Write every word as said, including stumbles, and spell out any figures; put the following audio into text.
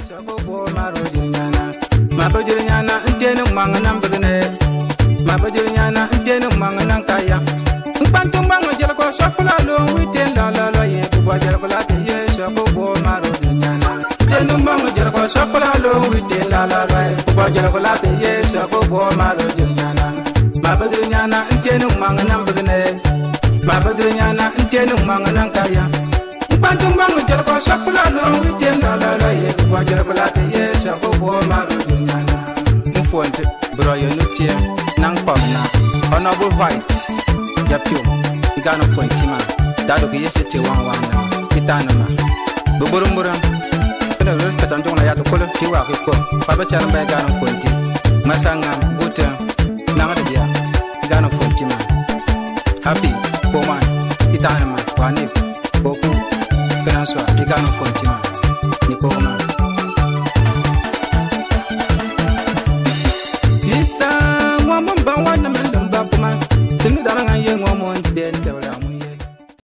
Ma bajir nyana, nteni manga nang begene. Ma bajir nyana, nteni manga nang kaya. Nkpantu manga jel ko sokula lo witen la la la ye. Kuba jel ko late ye, soko bo maro nyana. Nteni manga jel ko sokula lo witen la la la ye. Kuba jel ko late ye, soko bo maro nyana. Ma bajir nyana, nteni manga nang begene. Ma bajir nyana, nteni manga nang kaya. Nkpantu manga jel ko sokula lo witen la la la ye. Kuba jel ko late ye, soko bo maro nyana. Mfuonti, bro, yo nutie, nang pam na. Honorable White, ya pium, i gano mfuonti ma. Dado ki yesi ti wan wan na. Kitana ma. Buburum burum. Kuna respect antung na ya to kolo, ki wa ki ko. Papa chara mba i gano mfuonti. Masanga, gute, nang dia. I gano mfuonti ma. Happy, Poman, Itanama, Wanip, Boku, Finanswa, i gano mfuonti ma. Ni Poman. Isa, mwa mba wana mlumba kuma. Tinu dara nga ye mwa mwa